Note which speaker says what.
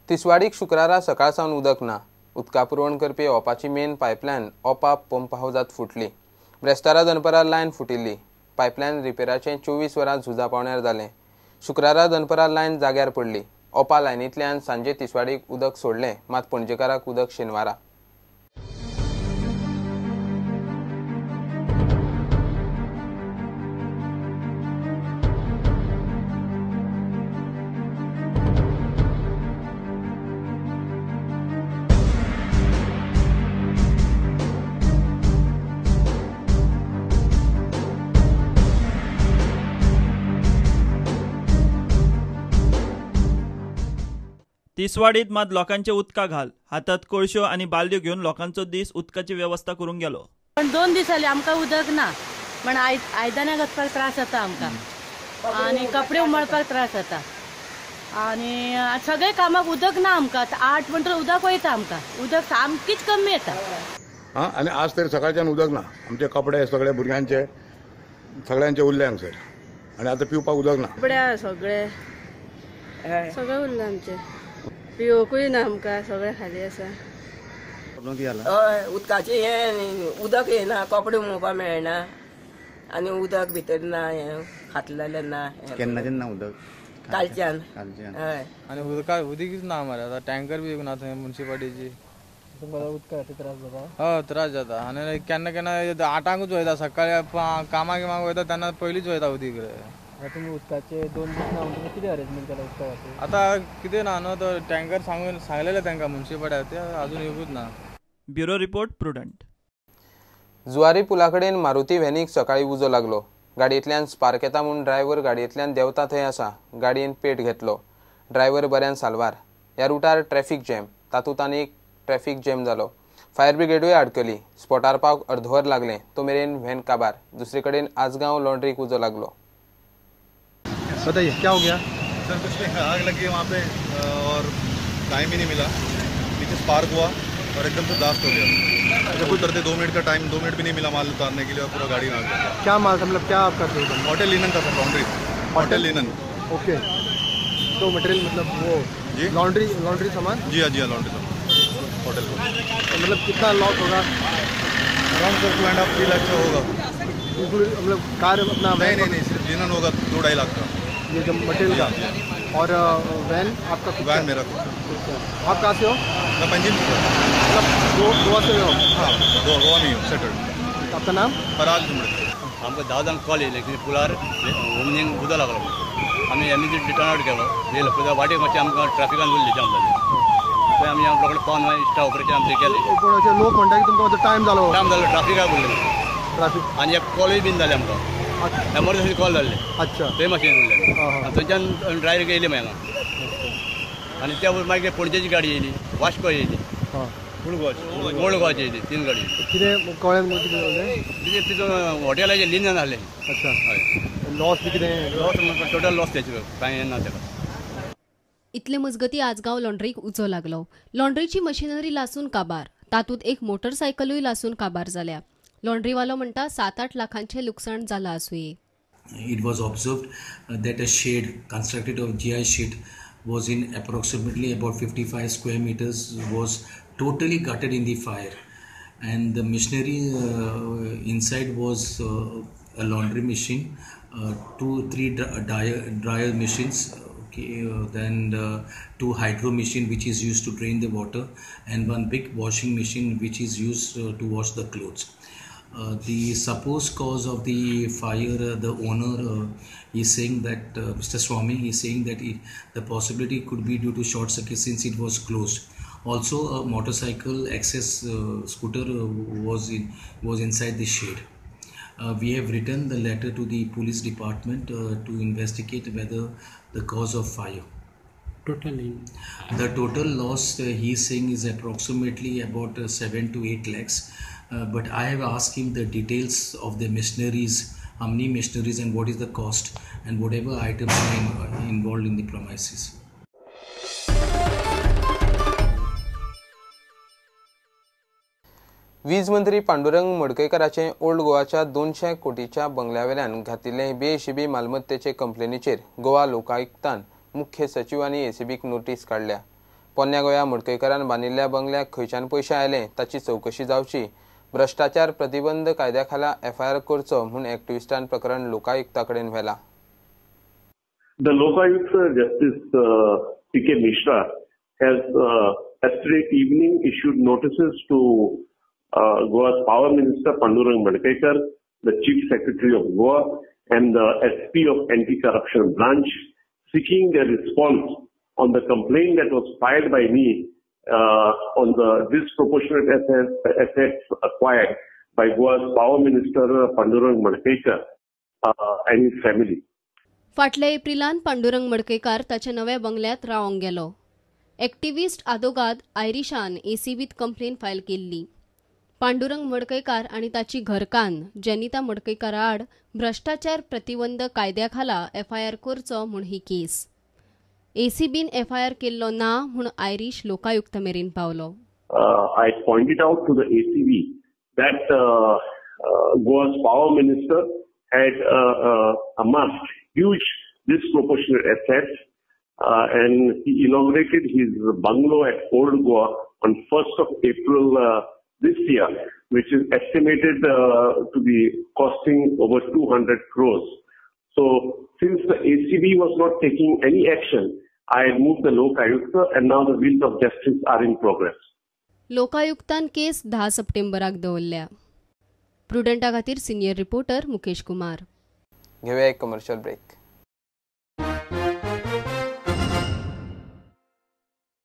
Speaker 1: तिसवाडीक शुक्रारा सकाळ सावन उदक ना. उदका पुरवण करपी ओपाची मेन पायपलायन ओपा पंप हावजात फुटली. ब्रेस्तारा दनपरां लायन फुटिल्ली. पायपलायन रिपेराचें 24 वरां झुजा पावण्यार जालें. शुक्रारा दनपरां लायन जाग्यार पडली. ओपा लायनींतल्यान सांजे तिसवाडीक उदक सोडलें, मात पणजेकाराक उदक शेनवारा.
Speaker 2: तिसवाडीत मात लोकांचे उदका घाल. हातात कोळश्यो आनी बालद्यो घेवन लोकांचो दीस उदकाची व्यवस्था करूंक गेलो.
Speaker 3: पण 2 दीस जाले आमकां उदक ना, पण आयदनां घासपाक त्रास जाता आमकां आनी कपडे उमळपाक त्रास जाता आनी सगळे कामाक उदक ना आमकां. 8 म्हणटर उदक वयता आमकां, उदक सामकीच कमी येता.
Speaker 4: हां, आनी आज तरी सकाळच्यान उदक ना. आमचे कपडे सगळे भुरग्यांचे सगळ्यांचे उरले हांगसर आनी आतां पिवपाक उदक ना.
Speaker 5: कपडे सगळे सगळे उरले आमचे, पिवकूय ना आमकां, सगळें खाली आसा.
Speaker 6: हय, उदकाचें हें उदक येना, कपडे उमळपाक मेळना आनी उदक भितर ना, हें खातलें जाल्यार ना.
Speaker 7: केन्नाच्यान ना उदक?
Speaker 6: कालच्यान. हय,
Speaker 8: आनी उदीकच ना मरे. आतां टँकर बी ना थंय म्युनिसिपालिटीची.
Speaker 9: उदका खातीर त्रास जाता?
Speaker 8: हय, त्रास जाता. आनी केन्ना केन्ना 8ांकूच वयता, सकाळी कामाक बिमाक वयता तेन्ना पयलींच वयता उदीक.
Speaker 9: तुमी उदकाचे 2 दीस ना म्हणटकीर कितें अरेंजमेंट केला उदका खातीर?
Speaker 8: आतां कितें ना न्हू, तो टँकर सांगून सांगलेले तांकां म्युनिसिपालिटी, ते अजून येवूच ना.
Speaker 2: Bureau report, Prudent.
Speaker 1: Zuari पुला कडेन मारुती व्हॅनीक सकाळी उजो लागलो. गाडयेंतल्यान स्पार्क येता म्हूण ड्रायव्हर गाडयेंतल्यान देंवता थंय आसा गाडयेन पेट घेतलो. ड्रायव्हर बऱ्यान साल्वार. ह्या रुटार ट्रॅफिक जॅम, तातूंत आनीक ट्रॅफिक जॅम जालो. फायर ब्रिगेडूय आडकली. स्पॉटार पावक अर्दवर लागलें, तो मेरेन व्हॅन काबार. दुसरे कडेन आजगांव लॉन्ड्रीक उजो लागलो.
Speaker 10: बताइए क्या हो गया?
Speaker 11: सर कुछ नहीं, आग लगी वहाँ पे और टाइम ही नहीं मिला. पीछे स्पार्क हुआ और एकदम से ब्लास्ट हो गया. जब उतरते 2 मिनट का टाइम, 2 मिनट भी नहीं मिला माल उतारने के लिए और पूरा गाड़ी में आग लगी.
Speaker 10: क्या माल था, मतलब क्या आप करते हो?
Speaker 11: होटल लिनन था sir, laundry. Hotel linen.
Speaker 10: Okay, तो मटेरियल मतलब वो जी लॉन्ड्री, लॉन्ड्री सामान?
Speaker 11: जी हाँ, जी हाँ, लॉन्ड्री सामान होटल को.
Speaker 10: तो मतलब कितना लॉस होगा?
Speaker 11: अराउंड सर 2.5-3 लाख का होगा.
Speaker 10: मतलब कार अपना?
Speaker 11: नहीं नहीं नहीं, सिर्फ लिनन होगा 2-2.5 लाख का,
Speaker 10: ये जो मटेरियल का. और वैन आपका?
Speaker 11: वैन मेरा.
Speaker 10: आप कहाँ से हो?
Speaker 11: मैं पंजिम से.
Speaker 10: मतलब गोवा से हो?
Speaker 11: हाँ, गोवा में हूँ सेटल्ड.
Speaker 10: आपका नाम?
Speaker 11: पराग जुमड़े.
Speaker 12: आमकां 10 जाणांक कॉल येयले की पुलार ओमनीक उदक लागलो. आमी इमिजिएटली टर्न आवट केलो. येयलो पळय वाटेक मातशें आमकां ट्राफिकान उरली, जाम जाली. थंय आमी आमकां कडेन पावन मागीर स्टाफ ऑपरेशन आमचें केलें.
Speaker 10: पूण अशें लोक म्हणटा की तुमकां मातसो टायम जालो.
Speaker 12: टायम जालो, ट्राफिकाक उरलें.
Speaker 10: ट्राफिक
Speaker 12: आनी एक कॉलूय बीन जालें आमकां, एमरजन्सी कॉल जाल्ले.
Speaker 10: अच्छा,
Speaker 12: थंय मातशें उरलें. थंयच्यान ड्रायव्हर येयले मागीर हांगा आनी त्या मागीर पणजेची गाडी येयली, वास्को येयली, ओल्ड गोवाची येयली, 3 गाडी.
Speaker 10: कितें कळ्ळें कितें?
Speaker 12: तितून हॉटेलाचें लिनन आहलें.
Speaker 10: अच्छा, हय. लॉस बी कितें?
Speaker 12: लॉस टोटल लॉस तेचो, कांय ना तेका.
Speaker 13: इतले मजगती आजगांव लॉन्ड्रीक उजो लागलो. लॉन्ड्रीची मशिनरी लासून काबार, तातूंत एक मोटरसायकलूय लासून काबार जाल्या. लॉन्ड्रीवालो म्हणटा 7-8 लाखांचें लुकसाण जालां आसुये.
Speaker 14: It was observed that a shed constructed of GI sheet was in approximately about 55 square meters was totally gutted in the fire, and the machinery inside was a laundry machine, 2-3 dryer machines, okay, then 2 hydro machine which is used to drain the water, and 1 big washing machine which is used to wash the clothes. The supposed cause of the fire, the owner is saying that Mr. Swami is saying that the possibility could be due to short circuit since it was closed. Also, a motorcycle access scooter was inside the shed. We have written the letter to the police department to investigate whether the cause of fire.
Speaker 15: Totally.
Speaker 14: The total loss he is saying is approximately about 7 to 8 lakhs. But I have asked him the details of the machineries, how many machineries and what is the cost and whatever items are involved in the premises.
Speaker 1: वीज मंत्री Pandurang मडकयकाराचे old गोवाच्या 200 कोटीच्या बंगल्यावेल्यान घातिल्ले बेहिशेबी मालमत्तेचे कंप्लेनीचेर गोवा लोकायुक्तान मुख्य सचीव आनी एसीबीक notice काडल्या. पोन्न्या गोंया मडकयकारान बांदिल्ल्या बंगल्याक खंयच्यान पयशे आयले ताची चवकशी जावची, भ्रश्टाचार प्रतिबंध कायद्या खाला एफआयआर करचो म्हूण एक्टिविस्टान प्रकरण लोकायुक्ता कडेन व्हेला.
Speaker 7: The Lokayukta Justice P.K. Mishra has yesterday evening issued notices to Goa's Power Minister Pandurang Madkaikar, the Chief Secretary of Goa and the SP of Anti-Corruption Branch, seeking their response on the complaint that was filed by me on the disproportionate assets acquired by Goa's Power Minister Pandurang Madkaikar and his family.
Speaker 13: फाटल्या एप्रिलान पांडुरंग मडकयकार ताच्या नव्या बंगल्यात रावंक गेलो. Activist आदोगाद आयरिशान एसीबीत complain file केल्ली. पांडुरंग मडकयकार आनी ताची घरकान्न जेनिता मडकयकारा आड भ्रश्टाचार प्रतिबंध कायद्या खाला एफआयआर करचो म्हूण ही केस. एसीबीन एफआयआर केल्लो ना म्हूण आयरीश लोकायुक्त मेरेन पावलो.
Speaker 7: I pointed out to the ACB that Goa's power minister had amassed huge disproportionate assets and he inaugurated his bungalow at Old Goa on 1st of April this year, which is estimated to be costing over 200 crores. So since the ACB was not taking any action, I had moved the Lokayukta and now the wheels of justice are in progress.
Speaker 13: लोकायुक्तान case 10 सप्टेंबराक दवरल्या. प्रुडंटा खातीर senior reporter Mukesh Kumar.
Speaker 1: घेवया एक commercial break.